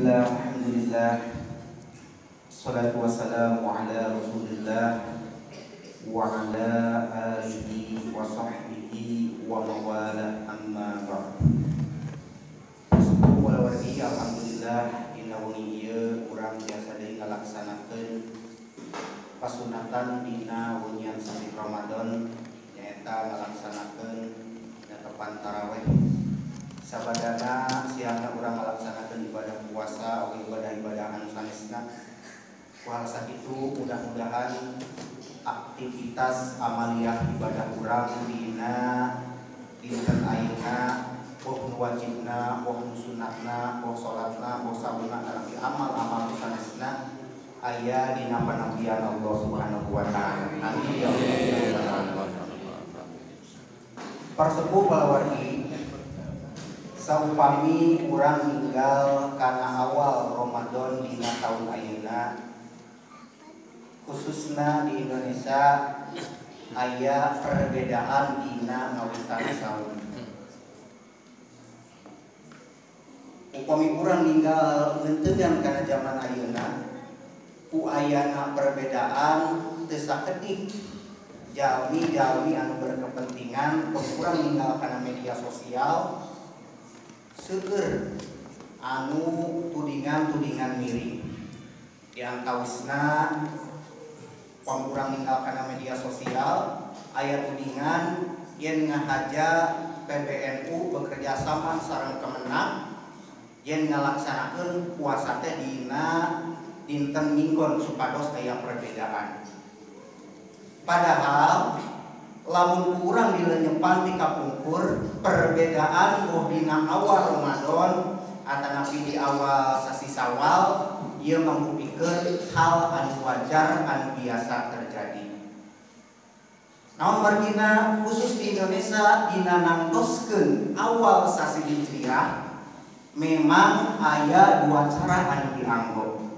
Alhamdulillah, salatu wassalamu ala rasulillah wa ala alihi wa sahbihi wa mawala, amma ba'd. Wargi, alhamdulillah dina wengi ieu urang biasa deui ngalaksanakeun pasunatan dina wengian sasi Ramadan, nyaeta ngalaksanakeun netepan tarawih. Sabadana siangna urang ngalaksanakeun ibadah puasa atau ibadah-ibadah anu sanesna. Ku hal sakitu mudah-mudahan aktivitas amaliyah ibadah urang dina dinten ayeuna boh nu wajibna, boh nu sunatna, boh salatna, boh saumna, tapi amal-amal nu sanesna aya dina panampian Allah Subhanahu wa taala. Amin ya Allah. Parsepuh palawargi, saupami urang ninggal kana awal Ramadan dina taun ayeuna, khususna di Indonesia aya perbedaan dina ngawitan saum. Upami urang ninggal ngeunteungan kana zaman ayeuna, ku ayana perbedaan teu sakedik jalmi-jalmi anu berkepentingan, urang ninggal kana media sosial seueur anu tudingan-tudingan miring. Di antawisna urang ninggal kana media sosial aya tudingan yen ngahaja PBNU bekerja sama sareng Kemenag yen ngalaksanakeun puasa teh dina dinten Minggon supados aya perbedaan. Padahal lamun kurang dilenyepan ti kapungkur perbedaan boh dina awal Ramadan atanapi di awal sasi Sawal ieu mangrupikeun hal anu wajar anu biasa terjadi. Naon margina khusus di Indonesia dina nangtoskeun awal sasi Hijriah memang aya dua cara anu dianggo.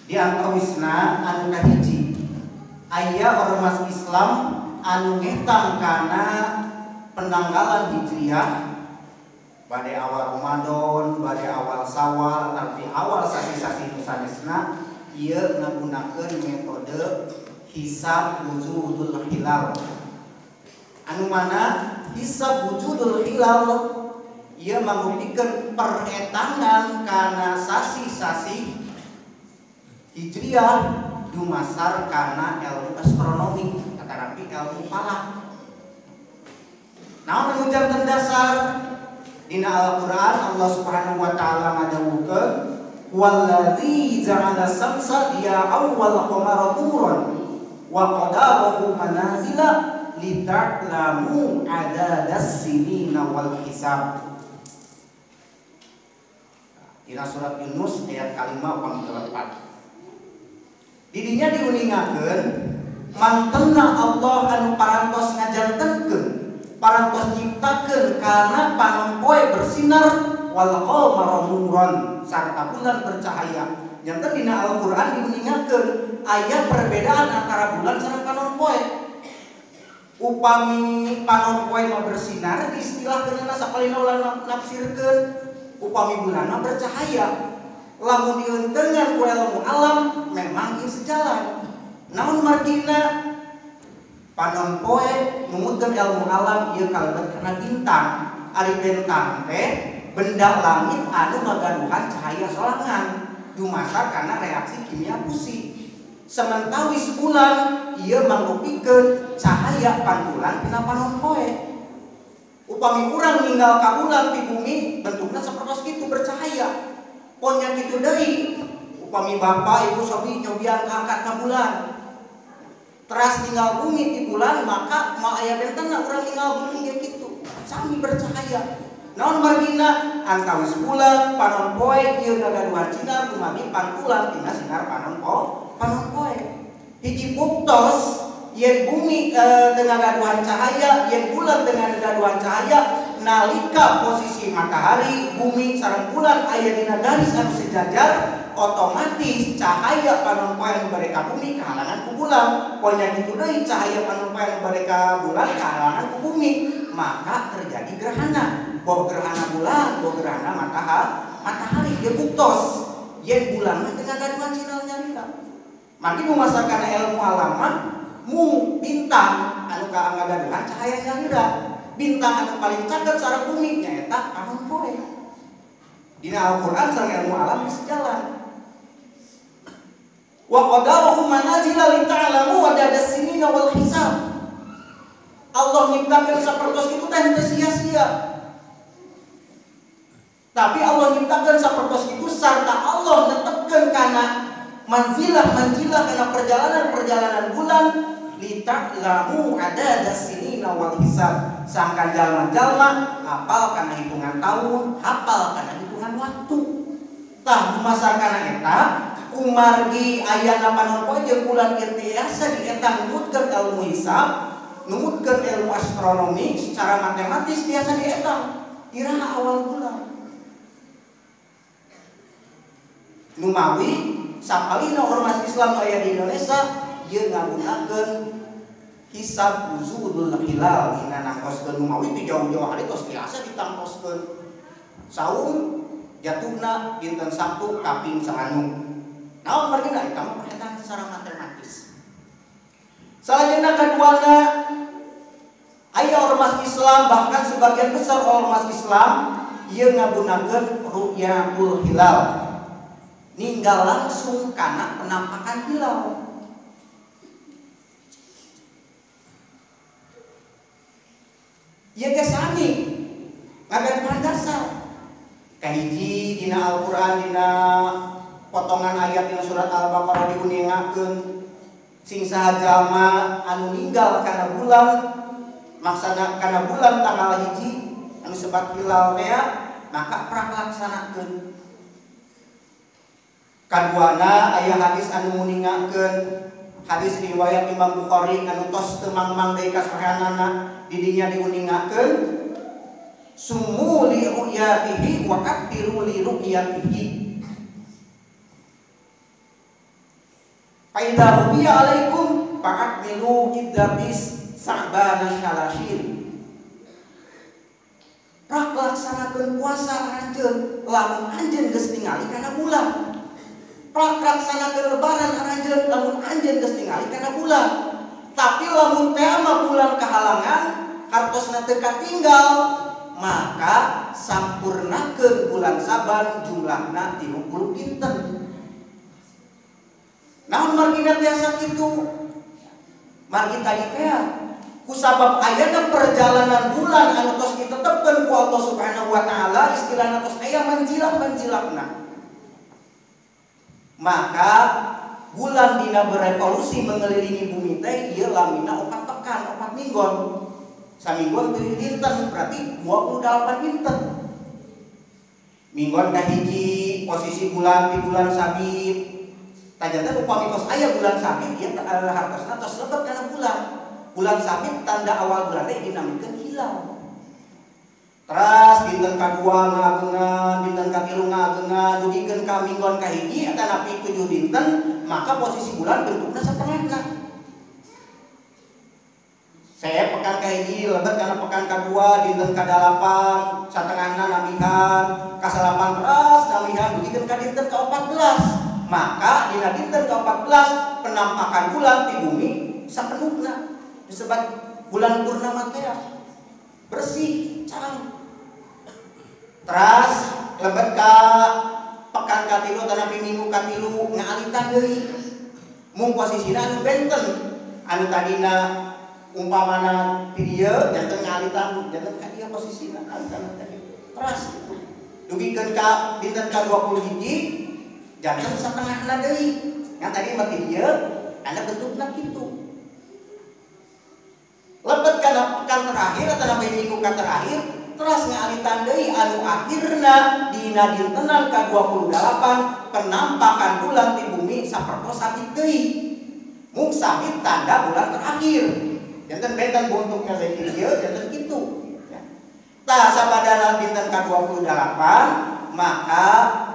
Di antawisna anu kahiji aya ormas Islam anu ngetang kana penanggalan Hijriah bade awal Ramadan, bade awal Sawal, tapi awal sasi-sasi nu sanesna ieu ngagunakeun metode hisab wujudul hilal. Anu mana hisab wujudul hilal ieu mangrupikeun peretangan kana sasi-sasi Hijriah dumasar kana ilmu astronomi atanapi ilmu falak. Naon anu janten dasar dina Al-Qur'an Allah Subhanahu wa taala ngadawuhkeun wallazi ja'ala samsa diya'an wal qamara nuran wa qadarahu manazila lita'lamu adadas sinina wal hisab. Dina surat Yunus ayat kalima pangkelepat. Didinya diuningakeun mantena Allah anu parantos ngajantenkeun, parantos nyiptakeun kana panon poe bersinar wal qamara nuran sarta bulan bercahaya. Janten dina Al-Qur'an diuningakeun aya perbedaan antara bulan sareng panon poe. Upami panon poe mah bersinar istilahkeunana sapalihna ulah nafsirkeun, upami bulan mah bercahaya. Lamun diuntengan ku ilmu alam memang ieu sejalan. Namun margina panon poe numutkeun ilmu alam ieu kalebet kana bintang. Ari bintang teh benda langit anu ngagaduhan cahaya sorangan dumasar kana reaksi kimia fusi. Sementawis bulan ieu mangrupikeun cahaya pantulan tina panon poe. Upami urang ninggal ka bulan ti bumi bentukna sapertos kitu bercahaya. Ponya kitu deui upami bapak ibu sobi nyobian angkat ka bulan teras ninggal bumi di bulan maka moal aya bentena urang ninggal bumi ge kitu sami bercahaya. Naon margina antawis bulan panon poe ieu ngagaduhan sinar kumargi pantulan tina sinar panon poe. Hiji buktos yen bumi teu ngagaduhan cahaya, yen bulan teu ngagaduhan cahaya, nalika posisi matahari, bumi sareng bulan aya dina garis anu sejajar, otomatis cahaya panon poe anu bade ka bumi kahalangan ku bulan. Ponya kitu deui cahaya panon poe anu bade ka bulan kahalangan ku bumi, maka terjadi gerhana. Boh gerhana bulan, boh gerhana matahari. Ieu buktos yen bulan mah teu ngagaduhan sinar nyalira. Margi dumasar kana ilmu alam mah mung bintang anu kaangagaduhan cahaya nyalira. Bintang anu paling caket sareng bumi nyaeta panon poe. Dina Al-Qur'an sareng ilmu alam geus jalan. Wa qadarahu manazila li ta'lamu adada sinina wal hisab. Allah nyiptakeun sapertos kitu teh henteu sia-sia. Tapi Allah nyiptakeun sapertos kitu sarta Allah netepkeun kana manzilah-manzilah kana perjalanan-perjalanan bulan li ta'lamu adada sinina wal hisab. Sangkan jalma-jalma hafal kana hitungan tahun, hafal kana hitungan waktu. Tah dumasar kana eta kumargi ayana panon poe jeung bulan ieu tiasa dietang numutkeun ilmu hisab, numutkeun ilmu astronomi secara matematis biasa dietang iraha awal bulan. Numawi sapalihna ormas Islam aya di Indonesia ieu ngagunakeun hisab nuzulul hilal dina nangtoskeun numawi ti jauh-jauh hari tos biasa ditangtoskeun. Saum jatuhna dinten Sabtu kaping saanu. Naon margina eta mah perhitungan secara matematis. Salajengna kaduana aya ormas Islam bahkan sebagian besar ormas Islam ieu ngagunakeun ru'yatul hilal. Ninggal langsung kana penampakan hilal. Ieu ge sami ngagaduhan dasar. Kahiji dina Al-Qur'an dina potongan ayat dina surat Al-Baqarah diuningakeun sing saha jalma anu ninggal kana bulan maksana kana bulan tanggal hiji anu sebat hilal teh maka praklaksanakeun. Kaduana aya hadis anu nguningakeun hadis riwayat Imam Bukhari anu tos teu mangmang deui kasahanana didinya diuningakeun sumu li ru'yatihi wa qaddiru li ru'yatihi. Fa idza rubiya alaikum fa'admilu iddabis sa'bana syalasin. Praklaksanakeun puasa aranjeun lamun anjeun geus ningali kana bulan. Praklaksanakeun lebaran aranjeun lamun anjeun geus ningali kana bulan. Tapi lamun teh mah bulan kahalangan hartosna teu katinggal maka sampurnakeun bulan Saban jumlahna 30 dinten. Naon margina tiasa kitu? Margi tadi teh kusabab ayana perjalanan bulan anu tos ditetepkeun ku Allah Subhanahu wa taala istilahna tos aya manjilah-manjilahna. Maka bulan dina berevolusi mengelilingi bumi teh ieu lamina 4 pekan, 4 minggon. Saminggon 7 dinten berarti 28 dinten. Minggon kahiji posisi bulan di bulan sabit. Tajanten upami tos aya bulan sabit ieu hartosna tos lebet kana bulan. Bulan sabit tanda awal bulan teh dinamikeun hilal. Teras dinten kadua ngagengan, dinten katilu ngagengan, dugikeun ka minggon kahiji atanapi 7 dinten, maka posisi bulan bentukna satengahna. Saya pekan kahiji lebet kana pekan kadua, dinten kadalapan satengahna nambihan, kasalapan teras nambihan dugikeun ka dinten ka-14. Maka dina dinten ka-14 penampakan bulan di bumi sapenuhna disebut bulan purnama teh bersih cang. Teras lebet ka pekan katilu atanapi minggu katilu ngaalitan deui mung posisina anu benten anu tadina umpamana di dieu janten ngaalitan janten ka dieu posisina alitan tadi teras gitu dugikeun ka dinten ka 20 hiji janten satengahna deui ngan tadi mah di dieu anda bentukna kitu lebet kana pekan terakhir atanapi minggu ka terakhir teras ngaalitan deui anu akhirna dina dintenan ka-28 penampakan bulan di bumi sapertos sabit deui mung sabit tanda bulan terakhir janten benten bentukna deui ieu janten kitu ya. Tah sabadana dinten ka-28 maka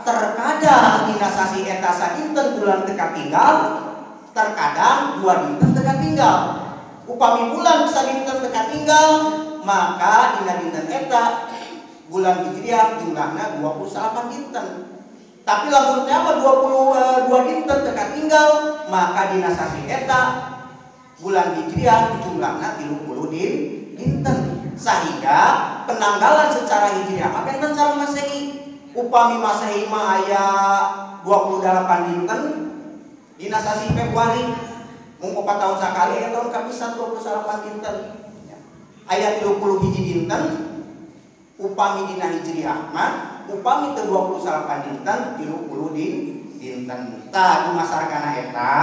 terkadang dina sasi eta sadinten bulan teu katinggal terkadang dua dinten teu katinggal. Upami bulan sadinten teu katinggal maka dina dinten eta bulan Hijriah jumlahna 28 dinten. Tapi lamun teh mah 22 dinten teu katinggal, maka dina sasih eta bulan Hijriah jumlahna 30 dinten. Sehingga penanggalan secara Hijriah mah benten sareng Masehi. Upami Masehi mah aya 28 dinten dina sasih Februari, mung 4 tahun sakali aya tahun kapisan 28 dinten. Aya 31 dinten upami dina Hijriah mah, upami teu 28 dinten 30 dinten. Tah dumasarkana eta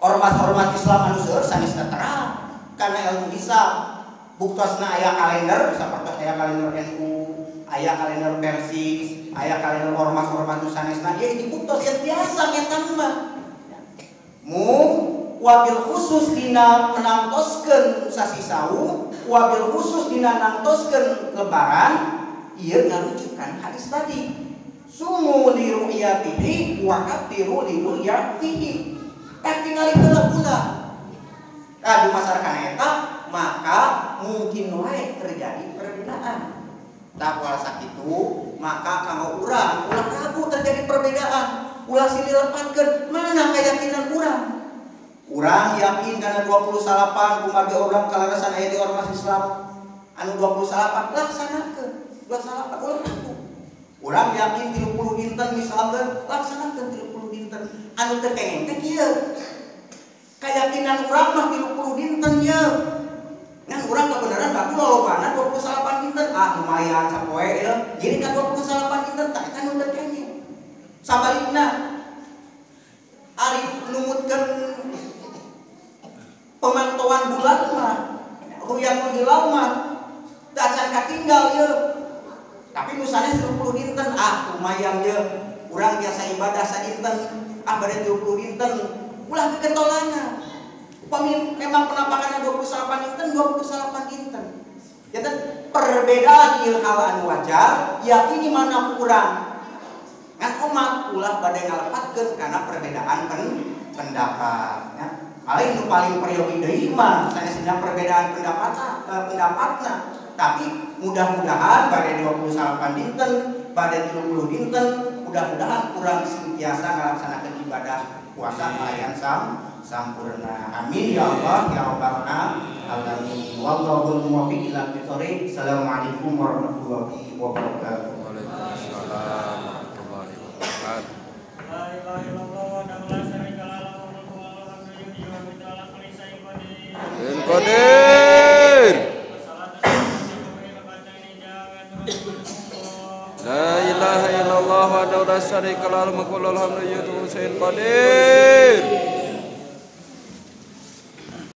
ormas-ormas Islam anu seueur sanes terang kana ilmu hisab. Buktosna aya kalender sapertos aya kalender NU, aya kalender Persis, aya kalender ormas-ormas nu sanesna, ieu dibuktos yang biasa ngetang mah. Mung wabil khusus dina menangtoskeun sasih saum, wabil khusus dina nangtoskeun lebaran, ieu ngarujukan hadis tadi. Sumu li ru'yatihi wa aftiru li ru'yatihi. Tak tingali heula ulah. Nah, dumasarkan eta maka mungkin wae terjadi perbedaan. Tak puasa itu maka kanggo urang ulah ragu terjadi perbedaan, ulah silih lepatkeun mana keyakinan urang. Urang yakin karena 28 kumargi urang kalarasan aya di ormas Islam anu 28 laksanakeun 28 ulah ragu. Urang yakin 30 dinten misalkeun laksanakeun 30 dinten. Anu teu kenging teh kieu. Keyakinan urang mah 30 dinten ye. Ngan urang kebenaran baku lolobana 28 dinten, ah lumayan sapoe ye. Jadi ka 28 dinten tah eta nu teu kenging. Sabalikna ari numutkeun pemantauan bulan mah ruyatul hilal mah teu acan katinggal ye. Tapi nu sanes 30 dinten, ah lumayan ye. Urang biasa ibadah sadinten, ah bade 30 dinten. Ulah kekentolana. Upami memang penampakannya 28 dinten, 28 dinten. Jadi perbedaan ieu hal anu wajar, yakini mana kurang. Ngan umat ulah bade ngalepatkeun kana perbedaan pendapat ya. Malah nu paling peryogi deui mah sanesna perbedaan pendapatna. Tapi mudah-mudahan bade 28 dinten, bade 30 dinten, mudah-mudahan kurang sentiasa ngalaksanakeun ibadah puasa kalayan sampurna. Amin ya Allah ya rabbal alamin. Wallahul muwaffiq ila aqwamit thoriq. Assalamualaikum warahmatullahi wabarakatuh. Waalaikumsalam warahmatullahi wabarakatuh. La ilaha illallah wahdahu la syarika lahu, lahul mulku wa lahul hamdu yuhyi wa yumiitu ala kulli syai'in qadir. Qadir. La ilaha illallah wahdahu la syarika lahu, lahul mulku wa lahul hamdu yuhyi wa yumiitu ala kulli syai'in qadir.